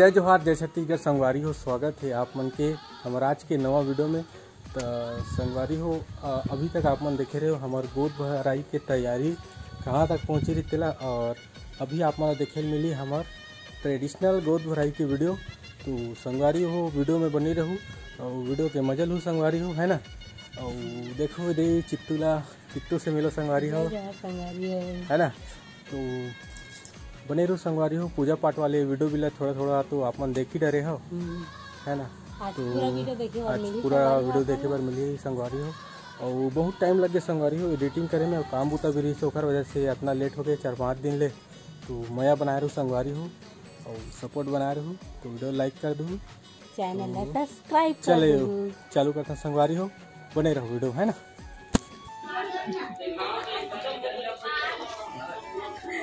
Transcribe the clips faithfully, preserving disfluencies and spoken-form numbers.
जय जोहार, जय छत्तीसगढ़ संगवारी हो, स्वागत हे आप मन के हमर आज के नवा वीडियो में। त संगवारी हो, अ, अभी तक आप मन देखे रहे हो हमर गोद भराई के तैयारी कहाँ तक पहुँची रही तेला, और अभी आप मन ला देखे ल मिली हमर ट्रेडिशनल गोद भराई के वीडियो। तो संगवारी हो, वीडियो में बने रहू और वीडियो के मजा लू संगवारी हो, है ना। और देखो दे चित्तू ला, चित्तू से मिलो संगवारी हो, जय जोहार संगवारी हो। है ना। तो बने रहू संगवारी हो, पूजा पाठ वाले वीडियो भी ला थोड़ा थोड़ा तो आप मन देख ही डरे हो, हम्म। है ना। आज तो पूरा वीडियो देखे बर आज मिली पूरा संगवारी हो, वीडियो आप देखे मन। बर मिली संगवारी हो। और बहुत टाइम लग गया संगवारी हो एडिटिंग करे में, और काम बूता भी रही से, ओकर वजह से इतना लेट हो गया चार पाँच दिन ले। तो मया बनाए रहू संगवारी हो और सपोर्ट बनाए रहू, तो वीडियो लाइक कर दू, चैनल ला तो सब्सक्राइब कर चले दू। चालू करता संगवारी हो, बने रहू वीडियो, है ना।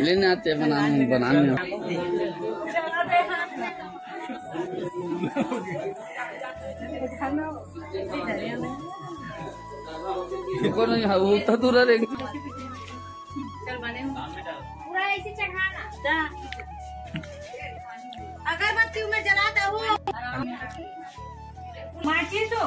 लेने आते हैं बनाने, बनाने। रुको नहीं, हाँ, वो तो दूर रहेंगे। चल बने हो। पूरा ऐसे चढ़ाना। जा। अगरबत्ती में जलाता हूँ। माचिस हो।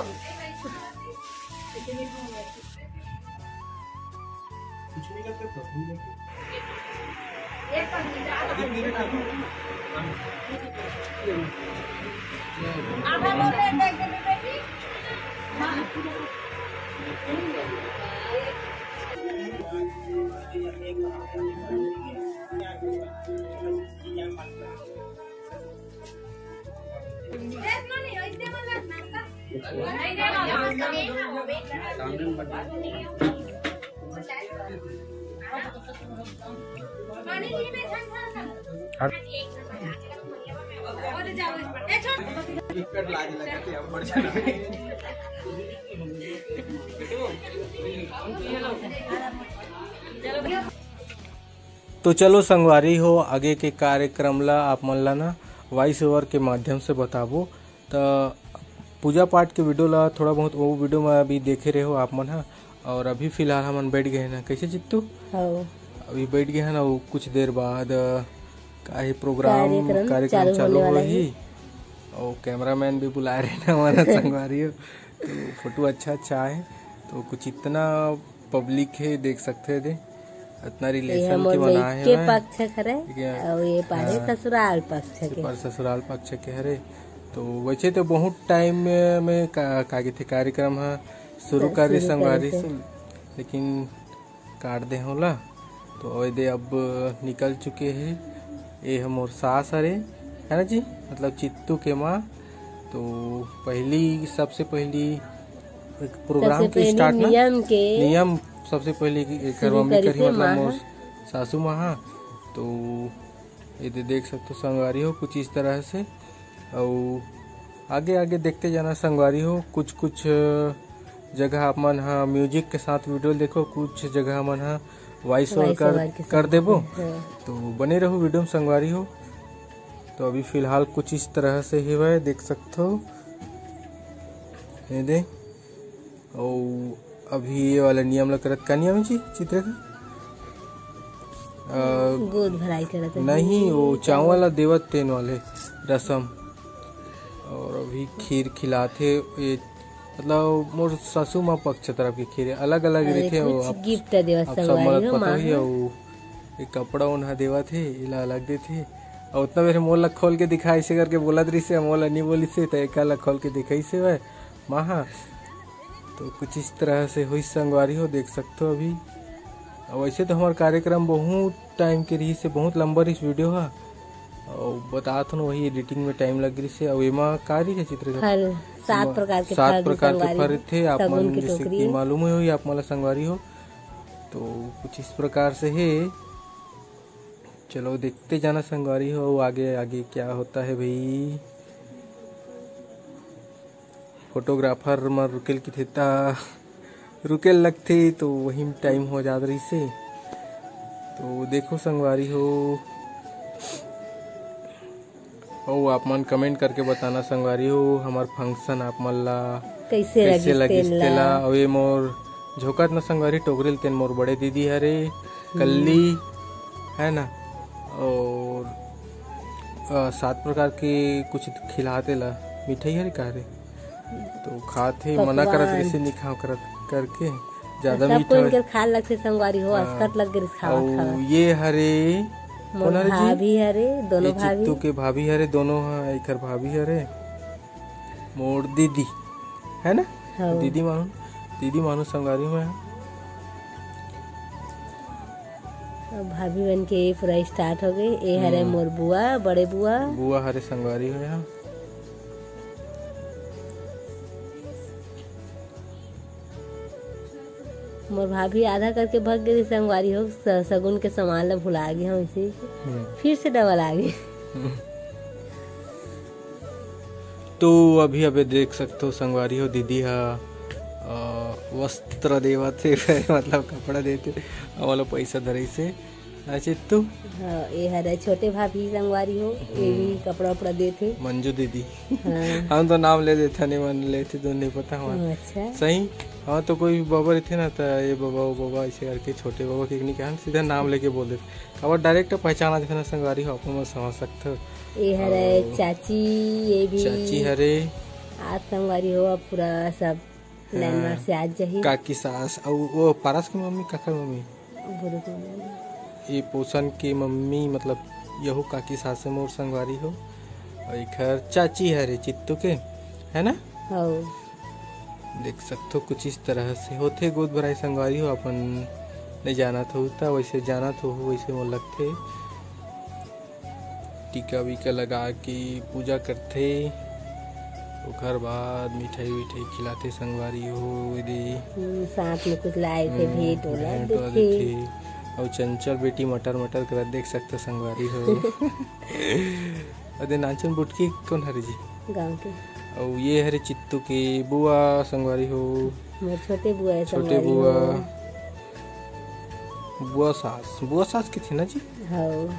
तो चलो संगवारी हो, आगे के कार्यक्रम ला आप मन ला ना वॉइस ओवर के माध्यम से बताबो। त पूजा पाठ के वीडियो ला थोड़ा बहुत वो वीडियो में अभी देखे रहे हो आप मन ह। और अभी फिलहाल हमन बैठ गए ना, कैसे चित्तू? हाँ। अभी बैठ गए हैं ना, वो कुछ देर बाद, अ, का है प्रोग्राम, कार्यक्रम कार्यक्रम चालू चालू होने वाला होही। है। और कैमरामैन भी बुलाए रहे ना हमारा संगवारी हो। तो फोटो अच्छा अच्छा है। तो कुछ इतना पब्लिक है, देख सकते हैं दे, इतना ये रिलेशन हमर के बना है के मैं। पक्ष के हरे, ठीक है। और ये पारे हाँ। ससुराल पक्ष ये के। पारे ससुराल पक्ष के हरे। तो वैसे तो बहुत टाइम में, में का, का कहते कार्यक्रम है शुरू शुरू कर रही करे संगवारी थे। से, लेकिन काट दे होला। तो ओए दे अब निकल चुके हैं। ये हम मोर सास हरे, है ना जी, मतलब चित्तू के माँ। तो पहली, सबसे पहली एक प्रोग्राम सबसे के पहली स्टार्ट ना, नियम के नियम सबसे पहली की एक शुरू करवा में करी करी, थे मतलब माँ मोर ह। सासू माँ ह। तो ये दे देख सकते हो संगवारी हो कुछ इस तरह से। और आगे आगे देखते जाना संगवारी हो, कुछ कुछ जगह आप मन ह म्यूजिक के साथ वीडियो देखो, कुछ जगह मन ह वॉइस ओवर वॉइस कर, ओवर के कर साथ। देबो। हाँ। तो बने रहो वीडियो में संगवारी हो। तो अभी फिलहाल कुछ इस तरह से ही है, देख सकते हो। ये दे, और अभी ये वाला नियम ला करत, का नियम है जी चित्रा का? अ, गोद भराई करत है। नहीं, वो चावल ला देवत तेन वाले रसम। और अभी खीर खिलाथे, ये मतलब मोर सासू माँ पक्ष तरफ के खीर अलग अलग अरे, रहिथे, वो कुछ आप, गिफ्ट देवत आप सब संगवारी मन ला हो, पता माँ ही है, ह। वो एक कपड़ा उन्हा देवत हे, इला अलग देथे। और उतना बेर मोर ला खोल के दिखा, ऐसे करके बोलत रहिसे, मोर ला नहीं बोलिसे, तो एका ला खोल के दिखाइसे वह माँ ह। तो कुछ इस तरह से हुई संगवारी हो, देख सकते हो अभी। और वैसे तो हमारा कार्यक्रम बहुत टाइम के रही से, बहुत लंबा रही वीडियो ह। और बतात हूँ, वही एडिटिंग में टाइम लग रही से। और एमा का रही है चित्र का? फल, सात एमा प्रकार के सात फल प्रकार के संगवारी फल हो। थे, आप सगुन मन की जैसे टोकरी। कि मालूम ही होई आप मन ला संगवारी हो। तो कुछ इस प्रकार से है। चलो देखते जाना संगवारी हो आगे आगे क्या होता है भाई। फोटोग्राफर मन रुकेल किथे ता रुकेल लगथे, तो वही में टाइम हो जात रहिसे। तो देखो संगवारी हो, अउ आप मन कमेंट करके बताना संगवारी हो, हमार फंक्शन आप मन ला कैसे कैसे लगिस लगिस तेन तेला। ला। अउ ये मोर झोंकत न संगवारी टोकरी ल, तेन मोर बड़े दीदी हरे, हम्म। कल्ली, है ना, और अ, सात प्रकार के कुछ खिलात हे ला, मिठाई हरे का रे? तो खात हे, मना करत पकवान। रहिसे, "नी खाव," करत करके, ज्यादा सब मीठा कोई हो। इनकर खाए लगथे संगवारी हो, हाँ। असकट लग गे रिहिस खावत अउ खावत। ये हरे, मोर कौन हरे जी? भाभी हरे, दोनों ये भाभी। चित्तू के भाभी हरे, दोनों ह, एकर भाभी हरे, मोर दीदी, है ना? हाँ। दीदी मानू, दीदी मानू संगवारी हो। अब भाभी मन के पूरा start हो गए। ए हरे हम्म। मोर बुआ, बड़े बुआ। बुआ हरे संगवारी हो यहाँ। मोर भाभी आधा करके भग गई संगवारी हो, स-, सगुन के सामान ला भुला गए हम इसे। हम्म। फिर से डबल आ गए। हम्म। तो अभी अभी देख सकथो संगवारी हो, दीदी हा, अ, वस्त्र देवत हे, मतलब कपड़ा देथे, अउ ओला पैसा धरई से। हाँ चित्तू? हाँ, ये हरे छोटे भाभी संगवारी हो, ये भी हम्म। कपड़ा उपड़ा देथे। मंजू दीदी। हाँ। हम तो नाम ले देथन, नहीं मन लेथे तो नहीं पता हमारा। अच्छा। सही? हाँ, तो कोई बाबा रहिथे ना, तो ये बाबा, वो बाबा, ऐसे करके छोटे बाबा के नहीं कहन, सीधा नाम लेके बोल देथे। काबर direct पहचान आ जाथे ना संगवारी हो, अपन मन समझ सकथो। ये हरे अउ चाची, ये भी चाची हरे। आज संगवारी हो, अब पूरा सब line हाँ। मार से आज जाही। काकी सास, अउ वो पारस के मम्मी, काकर मम्मी? गुरु के मम्मी। ये पोषण के मम्मी, मतलब यहू काकी सास हे मोर संगवारी हो। अउ एखर चाची हरे चित्तू के, है ना? हौ। देख सकथो कुछ इस तरह से होथे गोद भराई संगवारी हो, अपन नहीं जानत हो त वैसे जानत हो, वैसे मोर लगथे। टीका वीका लगा के पूजा करथे, ओकर बाद मिठाई विठाई खिलाथे संगवारी हो दे। हम्म, साथ में कुछ लाए थे, हम्म, भेंट ओला भेंट ओला देथे। देथे। अउ चंचल बेटी मटर मटर करत देख सकथो संगवारी हो। अउ दे नानचुन बुटकी कौन हरे जी? गाँव के। अउ ये हरे चित्तू के बुआ संगवारी हो। मोर छोटे बुआ हे छोटे संगवारी बुआ। हो। बुआ सास, बुआ सास के थे ना जी? हौ।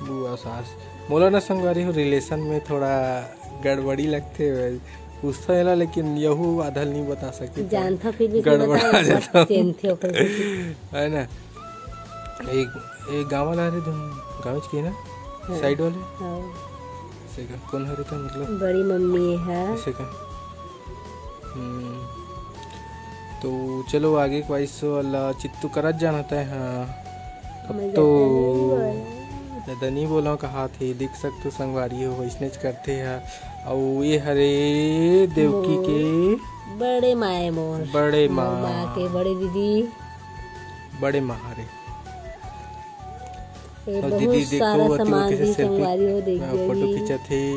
बुआ सास। मोला ना संगवारी हो relation में थोड़ा गड़बड़ी लगथे। पूछथो एला, लेकिन यहू आधा ल नहीं बता सके। जानथो फिर भी गड़बड़ा बता, जाथो। चिन्हथे ओकर कुछ। है ना? एक, एक गाँव वाला हरे, तुम गाँव के ना? हाँ। Side वाले? हाँ। से का? कौन हरे था मतलब? बड़ी मम्मी है। से का? हम्म। तो चलो आगे के वाइस वाला चित्तू करत जाना तय, हाँ। अब मैं तो ज्यादा नहीं बोला। ज्यादा नहीं बोला कहा थे, देख सकथो संगवारी हो, वैसनेच करथे हा। अउ ये हरे देवकी मोर के बड़े माए मोर। बड़े मोर माँ। माँ के बड़े दीदी। बड़े माँ हरे। ये अउ बहुत दीदी देखो, सारा अति वो सामान कैसे दी selfie, संगवारी हो, देख हाँ, गया फोटो जी। खींचत हे।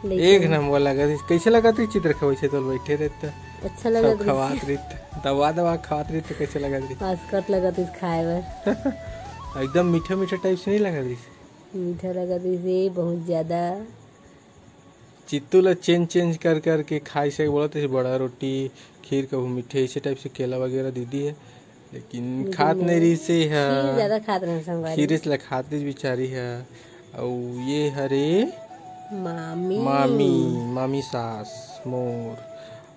लेकिन एक नंबर लगत रहिस। कैसे लगत रहिस चित्रखा वैसे तो बैठे रहिस त। अच्छा लगत सब रहिस। खवात रहिस। दबा दबा खवात रहिस त कैसे लगत रहिस? असकट लगत रहिस खाए बर। एकदम मीठा मीठा type से नहीं लगत रहिस? मीठा लगत रहिस हे, बहुत ज्यादा। चित्तू ला change change कर कर के खाए से बोलत रहिस, बड़ा रोटी, खीर, कभू मीठे, ऐसे type से केला वगैरह दे दिए। लेकिन लेकिन खात नहीं रहिस हे। खीर ज्यादा खात रहे संगवारी। खीर ला खात रहिस बिचारी हे। अउ ये हरे मामी। मामी, मामी सास मोर।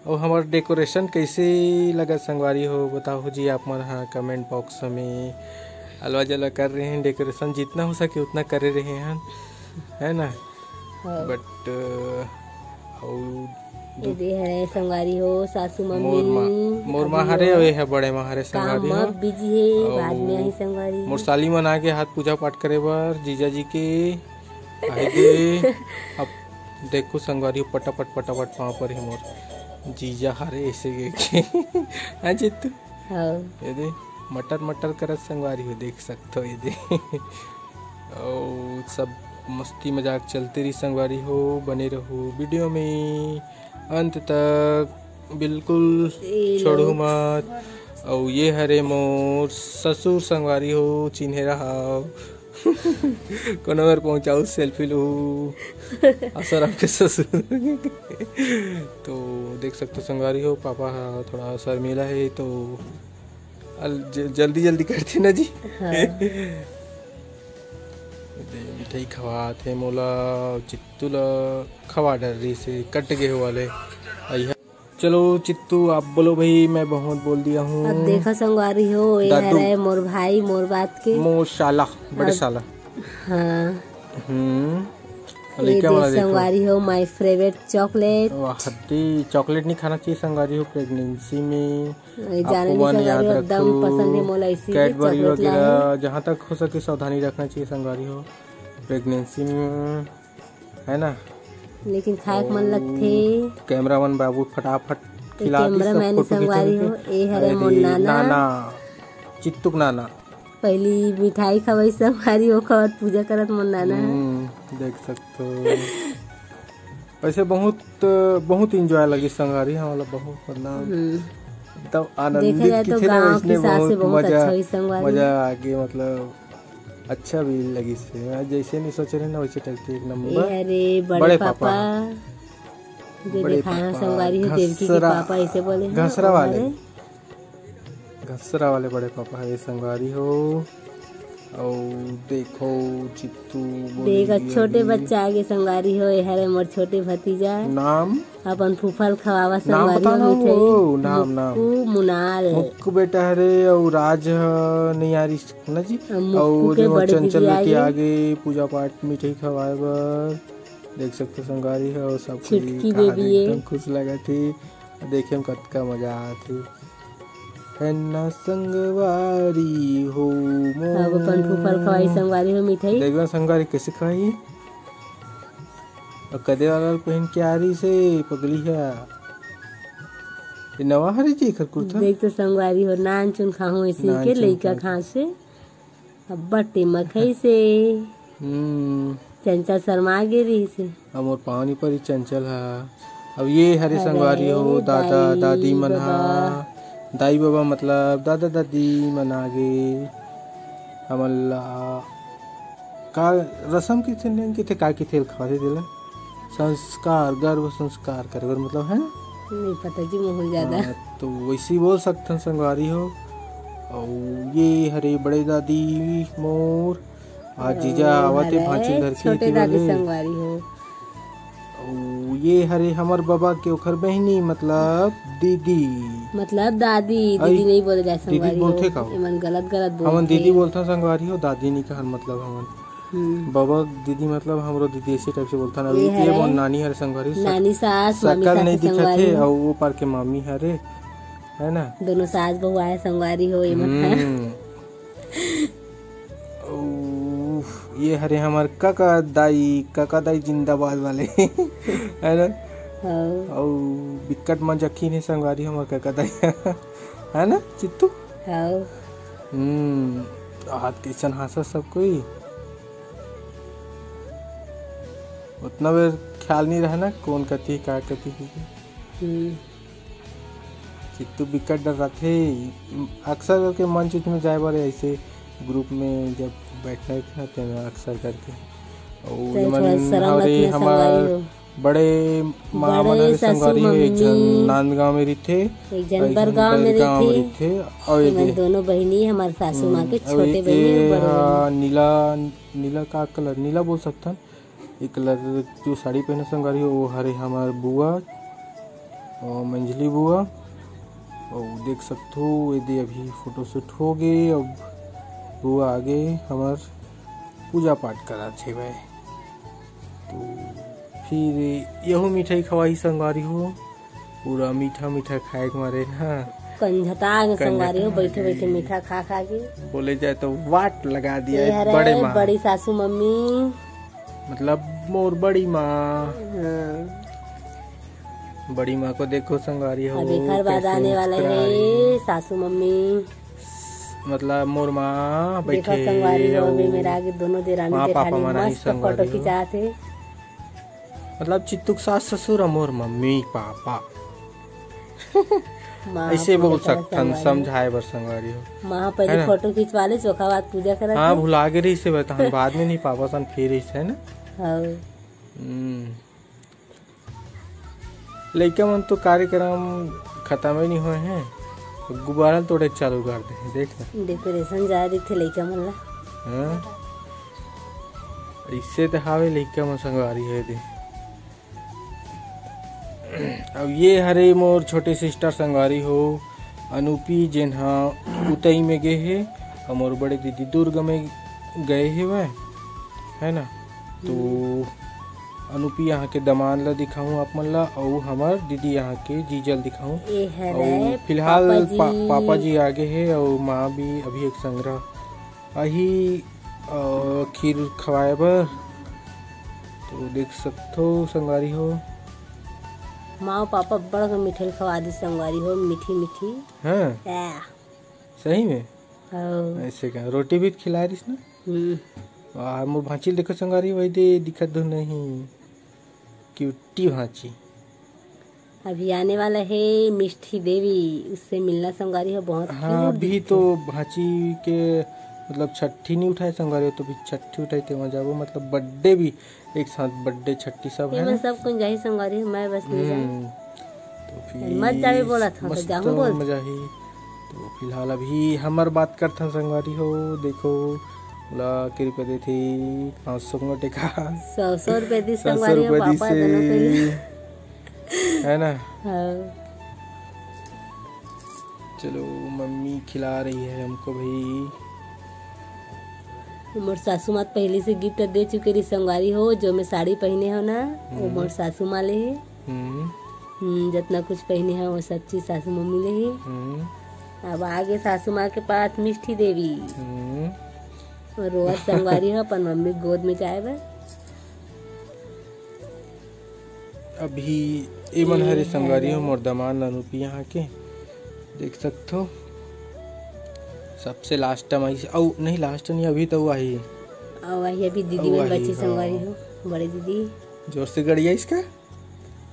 अउ हमर decoration कैसे लगत संगवारी हो, बताओ जी आप मन हा comment box में। अलवा जलवा कर रहे हैं decoration, जितना हो सके उतना करे रहे हैं, है ना? हाँ। But, अ, अउ ये दे हरे संगवारी हो, सासू मम्मी, मोर माँ, मोर माँ अभी हरे, हो। अउ ये है बड़े माँ हरे काम संगवारी म हो। Busy हे, अउ बाद में आही संगवारी। मोर साली मन आगे हाथ पूजा पाठ करे बर, जीजा जी के। आही दे, अब देखो संगवारी हो, पटापट, पटापट पाँव पर हे मोर जीजा हरे, ऐसे के, के। हाँ जीतू? हाँ। ये दे, मटर, मटर करत संगवारी हो, देख सकथो, ये दे। अउ सब मस्ती मजाक चलते रही संगवारी हो, बने रहो video में अंत तक, बिल्कुल ये लो। छोड़हू मत। अउ ये हरे मोर ससुर संगवारी हो, चिन्हे रहा कोनो बर पहुँचाऊ selfie लू। आसाराम के ससुर। तो देख सकथो संगवारी हो, पापा हा थोड़ा शर्मीला हे, तो अल-, ज-, जल्दी जल्दी करथे ना जी। हाँ। दे मिठाई खवात हे मोला, चित्तू ला खवा डर रहिस हे, कट गे हे वाले। अइहा। चलो चित्तू, आप बोलो भाई, मैं बहुत बोल दिया हूँ। अब देखो संगवारी हो, ये दादू। हरे मोर भाई, मोर बात के। मोर साला, बड़े अब साला। हाँ। हम्म। ये लइका वाला देख देखो। संगवारी हो, my favourite chocolate। वाह, हड्डी chocolate नहीं खाना चाहिए संगवारी हो प्रेगनेंसी में। ये जाने आपको नहीं मन याद संगवारी हो, एकदम रखो। पसंद है मोला इसी के Cadbury chocolate वगैरह, लाए। जहाँ तक हो सके सावधानी रखना चाहिए संगवारी हो प्रेगनेंसी में, है ना? लेकिन खाए के मन और लगथे। कैमरामैन बाबू फटाफट ये खिला दी सब कैमरामैन फोटो संगवारी खींचने हो, के। ये हरे अरे मोर नाना। नाना, चित्तुक नाना। पहली मिठाई खवाई संगवारी हो, खवत पूजा करत मोर नाना। हम्म, देख सकते हो। वैसे बहुत, बहुत enjoy लगी संगवारी, हाँ, मतलब बहुत, मतलब हम्म। एकदम आनंदित देखा जाए तो किथे ना गाँव वैसने के हिसाब से बहुत बहुत मजा, अच्छा हुई संगवारी। मजा आ गई, मतलब अच्छा भी लगी से। आज जैसे नहीं सोचे रहे ना वैसे टाइप के एक नंबर। ये अरे बड़े बड़े पापा, पापा। जो बड़े दिखाया पापा, संगवारी हो, देवकी के घसरा, पापा ऐसे बोले हैं, घसरा और वाले। अरे घसरा वाले बड़े पापा है संगवारी हो। और देखो चित्तू बोल देख, दिया छोटे जी। बच्चा आगे संगवारी हो, ये हरे मोर छोटे भतीजा। नाम? अपन फूफल खवावा नाम संगवारी बता हो ना मिठाई। वो, नाम, नाम। मुक्कू मुनाल। मुक्कू बेटा हरे और राज ह नहीं आ रही ना जी। अब मुक्कू और के जो बड़े चंचल दीदी बेटी आगे। आगे पूजा पाठ मिठाई खवाए बर। देख सकते संगवारी हो, सब कोई छुटकी कहा बेबी है। एकदम खुश लगा थी। देखे में कतका मजा आत हे। है ना संगवारी हो मोर। अब अपन फूफल खवाई संगवारी हो मिठाई। देखना संगवारी कैसे खवाई। और कदे वाला पहन के आ रही से पगली है। ये नवा हरे जी एकर कुर्ता। देख तो संगवारी हो, नान चुन खाहूं इसी नान के चुन लइका खा खा से। अब्बड़ टेमा खइसे। हम्म। चंचल शर्मा गे रहिसे। अब मोर पाँव नी परी चंचल हा। अब ये हरे अरे संगवारी हो, दादा, दाई, दादी मन हा। बाबा। दाई बाबा मतलब दादा, दादी मन आगे। हमन ला का रसम किथे, नेम किथे, का किथे ल खाथे तेला? संस्कार, गर्भ संस्कार करे बर मतलब है। नहीं पता जी, मोहन ज्यादा। हाँ, तो वैसे ही बोल सकथन संगवारी हो। और ये हरे बड़े दादी मोर, आज हेलो, जीजा आवत हे, हेलो, भांची धर के छोटे एती दादी वाले। संगवारी हो। अउ ये हरे हमर बबा के ओखर बहिनी, मतलब दीदी। मतलब दादी, अई, दीदी नहीं बोले जाए दीदी संगवारी बोलथे हो। का? एमन गलत, गलत हमन बोलथे। दीदी बोलथन संगवारी हो, दादी नहीं कहन, मतलब हमन। हम्म। बबा दीदी मतलब हमरो दीदी ऐसे टाइप से बोलथन। अउ ये ये हरे मोर नानी हरे संगवारी हो, सक-, नानी सास, मम्मी सकल सास नहीं के दिखत हे, संगवारी हो। अउ वो पार के मामी हरे, है ना? दोनों सास बहू आए संगवारी हो, ये मत है। हम्म। उफ, ये हरे हमर कका दाई, कका दाई जिंदाबाद वाले, है ना? हाँ। अउ बिकट मजकिन हे संगवारी हमर कका दाई, है ना चित्तू? हाँ। हम्म, आज कैसन हाँसत सब कोई। उतना बेर ख्याल नहीं रहे ना, कौन कती, का कती, कती। हम्म। चित्तू बिकट डराथे। अक्सर करके मंच उच में जाए बर ऐसे group में जब बैठना उठना तेमे अक्सर करके। अउ तो ये मन थोड़ा शर्म हरे लगने हमर संगवारी हो। बड़े माँ बड़े मन हरे सासू संगवारी हो, मम्मी। एक झन नांदगांव में रहिथे, एक झन अउ एक झन बरगांव में बरगांव में रहिथे। रहिथे। अउ ये ये मन दे दोनों बहिनी हमर सासू माँ के हम्म, अउ छोटे ये बहिनी अउ बड़े हा बहिनी। नीला, नीला का colour? नीला बोल सकथन। एक colour जो साड़ी पहने संगवारी हो, वो हरे हमर बुआ, अ, मंझली बुआ। अउ देख सकथो, ये दे अभी photoshoot हो गे। अब बुआ आगे हमर पूजा पाठ करत हेवय। तो फिर यहू मिठाई खवाही संगवारी हो, पूरा मीठा मीठा खाए के मारे ना। कंझता के संगवारी हो, कंझता बैठे बैठे के। मीठा खा खा के। बोले जाए तो वाट लगा दिया ये है हरे बड़े माँ। बड़ी सासू मम्मी। मतलब मोर बड़ी माँ। हाँ। बड़ी माँ को देखो संगवारी हो, अब एकर बाद कैसे आने वाला मुस्कुरा रही है है। सासू मम्मी। मतलब मोर माँ देखो बैठे संगवारी हो, हो। अभी मेरा आगे दोनों देरानी माँ जेठानी पापा मन आई मस्त संगवारी फोटो हो। खिंचात हे। मतलब चित्तुक सास ससुर और मोर मम्मी पापा। माँ ऐसे पूजा बोल करत सकथन, संगवारी हो। समझाए बर संगवारी हो। माँ पहले है ना? फोटो खिंचवा ले, ओकर बाद पूजा करत हाँ, हे। भुला गे रहिस हे, बताहन बाद में नहीं पापा सन फिर रहिस हे ना। हाँ। हम्म। लइका मन तो कार्यक्रम खतम ही नहीं होए हैं, गुब्बारा तोड़े चालू कर दे हैं, देख ना। Decoration जाए रहिथे लइका मन ला। हाँ? इससे तो हावे लइका मन संगवारी है दे। अब ये हरे मोर छोटे sister संगवारी हो, अनूपी, जेन हा उतई में गे हे, और मोर बड़े दीदी दुर्ग में गए हेवय, है ना? तो अनुपी यहाँ के दमांद ला दिखाऊं आप मन ला, अउ हमर दीदी यहाँ के जीजा ल दिखाऊं। ए हरे अउ फिलहाल पापा जी। पा-, पापा जी आगे हे अउ माँ भी अभी एक संघरा आही, अ, खीर खवाए बर। तो देख सकथो संगवारी हो। माँ पापा बड़ के मिठाई खवा दी संगवारी हो, मीठी मीठी। हाँ। आ। सही में? हाँ। ऐसे का रोटी भी खिला रहीस ना? हम्म। आ, मोर भांची ल देखो संगवारी, वही दे दिखत धुन नहीं। क्यूटी भांची। अभी आने वाला है मिष्ठी देवी, उससे मिलना संगवारी हो, बहुत हाँ, cute अभी दिखती तो है। भांची के मतलब छट्ठी नहीं उठाए संगवारी हो, तो भी छट्ठी उठाई तेमा जाबो, मतलब बर्थडे भी एक साथ, बर्थडे छट्ठी सब है एमा ना। सब कोई जाही संगवारी हो, मैं बस नहीं जाऊँ। हम्म, तो फिर मत जावे बोला था, तो मस्त जाहूँ बोल। मजा ही। तो फिलहाल अभी हमर बात करथन संगवारी हो, देखो ला के रुपया देथे पाँच सौ नोट का। सौ सौ रुपया दी सौ सौ संगवारी हो, रुपया पापा दिसे। दोनों के लिए। है ना? हाँ। चलो, मम्मी खिला रही है हमको भाई। मोर सासू माँ पहले से गिफ्ट दे चुके रही संगवारी हो, जो मैं साड़ी पहने हो ना, वो हम्म। मोर सासू माँ ले है। हम्म। हम्म, जितना कुछ पहने है वो सब चीज सासू मम्मी ले है। हम्म। अब आगे सासू माँ के पास मिष्ठी देवी। हम्म। और रोज संगवारी हो अपन मम्मी गोद में जाए बर। अभी ए मन हरे ए संगवारी हो, हरे। मोर दमांद अनुपी यहाँ के देख सकथो। सबसे लास्ट टाइम आई, अउ नहीं लास्ट नहीं, अभी तो आई। अउ आई अभी दीदी अउ मन आई, बच्ची हाँ। संगवारी हो, बड़े दीदी। जोर से गड़िया इसका।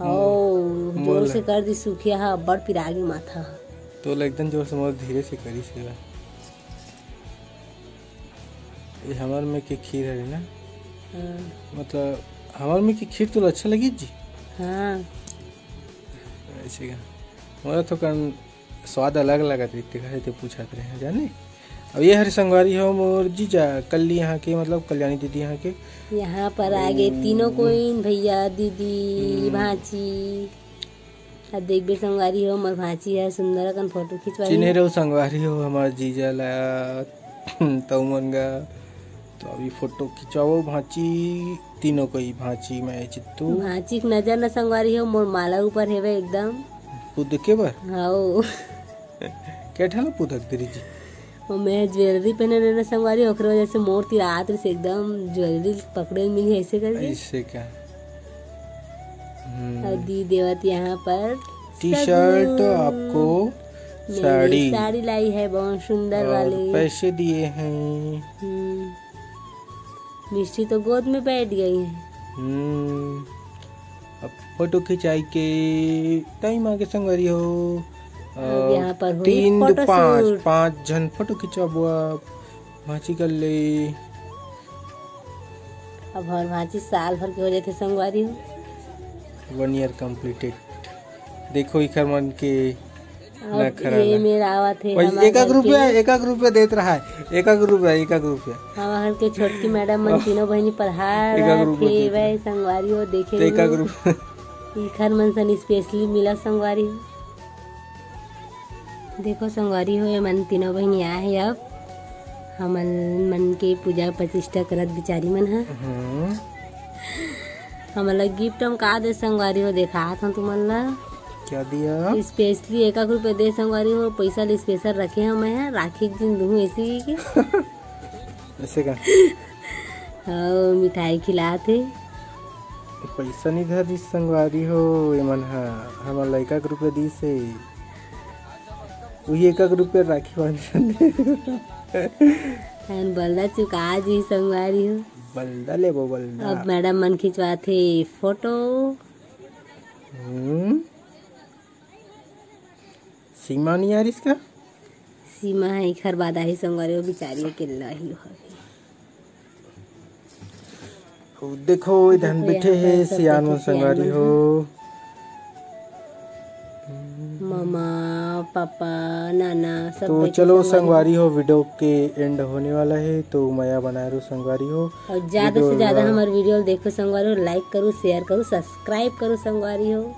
ओ, मोला जोर से कर दी सुखिया हा, बड़ पिरागी माथा। तो एकदम जोर से मोर धीरे से करी से। ये हमर में के खीर हरे ना? हाँ। मतलब हमर में के खीर तो अच्छा लगी जी। हाँ। ऐसे का मोला तो कन स्वाद अलग लगत रही, तेखर सेती पूछत रहे जाने। अब ये हरे संगवारी हो मोर जीजा कल्ली यहाँ के, मतलब कल्याणी दीदी यहाँ के। यहाँ पर आगे तीनों कोई भैया, दीदी, हम्म। भांची। अब देखबे संगवारी हो, मोर भांची है सुंदर अकन फोटो खिंचवाई। चिन्हे रहो संगवारी हो, हमार जीजा ला तऊ मन गा। तो अभी फोटो खिंचाओ भांची, तीनों कोई भांची मैं चित्तू। भांची के नजर न संगवारी हो, मोर माला ऊपर हेवे एकदम। पुदके बर? हाओ। के ठन पुदक दे रही जी? वो मैं ज्वेलरी पहने रहना संगवारी, ओकरे वजह से मोर ती रात से एकदम ज्वेलरी पकड़े मिली ऐसे करके। ऐसे का? हम्म। और दी देवत यहाँ पर टी शर्ट सगुन। आपको मेरे साड़ी। साड़ी लाई है बहुत सुंदर और वाली। पैसे दिए हैं। हम्म। मिष्टी तो गोद में बैठ गई है। हम्म। अब फोटो खिंचाई के टाइम आगे संगवारी हो। अब अ, यहाँ पर हुई तीन दो फोटो पाँच, शूट। पाँच झन फोटो खिंचाबो अब। भांची कर ले। अब हर भांची साल भर के हो जाते संगवारी हो। One year completed। देखो इखर मन के अब नखरा ये ला। मेरा आवत है, भाई, हमार एक एक घर रुपया, के एक एक रुपया देत रहा है, एक एक रुपया, एक एक रुपया। हमार घर के छोटकी मैडम मन तीनों बहनी पढ़ा एक एक रहा रुपया थे, देत रहा। वह संगवारी हो देखे तो एक एक रुपया। इखर मन सन specially मिला संगवारी हो। देखो संगवारी हो, ये मन तीनों बहनी आए हैं अब। हमन मन के पूजा प्रतिष्ठा करत बिचारी मन ह। हम्म। हमन ला गिफ्ट म का दे संगवारी हो, देखात हन तुमन ला। क्या दिया? Specially एक एक रुपया दे संगवारी हो, पैसा ल special रखे हंव मैं ह, राखी के दिन दूहूं ऐसे ही के। ऐसे का? हाँ, मिठाई खिलात हे। पैसा नहीं धरिस संगवारी हो, एमन ह हमन ला एक एक रुपया दिस हे। उही एक एक रुपया राखी बांधे। एमन बलदा चुका जी संगवारी हो। बलदा लेबो बलदा। अब मैडम मन खिंचवात हे फोटो। हम्म। सीमा नहीं आ रही इसका? सीमा है, एखर बाद आही संगवारी हो, बिचारी अकेला ही हो। अउ देखो, इधर देखो, बैठे यहाँ हे पर सब सियान बैठे मन सियान संगवारी मन हो। हैं। ममा, पापा, नाना, सब तो बैठे चलो संगवारी संगवारी हो। हो, video के end होने वाला है, तो मया बनाए रहो संगवारी हो। और ज्यादा video से ज्यादा ला हमारे video देखो संगवारी हो, like करो, share करो, subscribe करो संगवारी हो।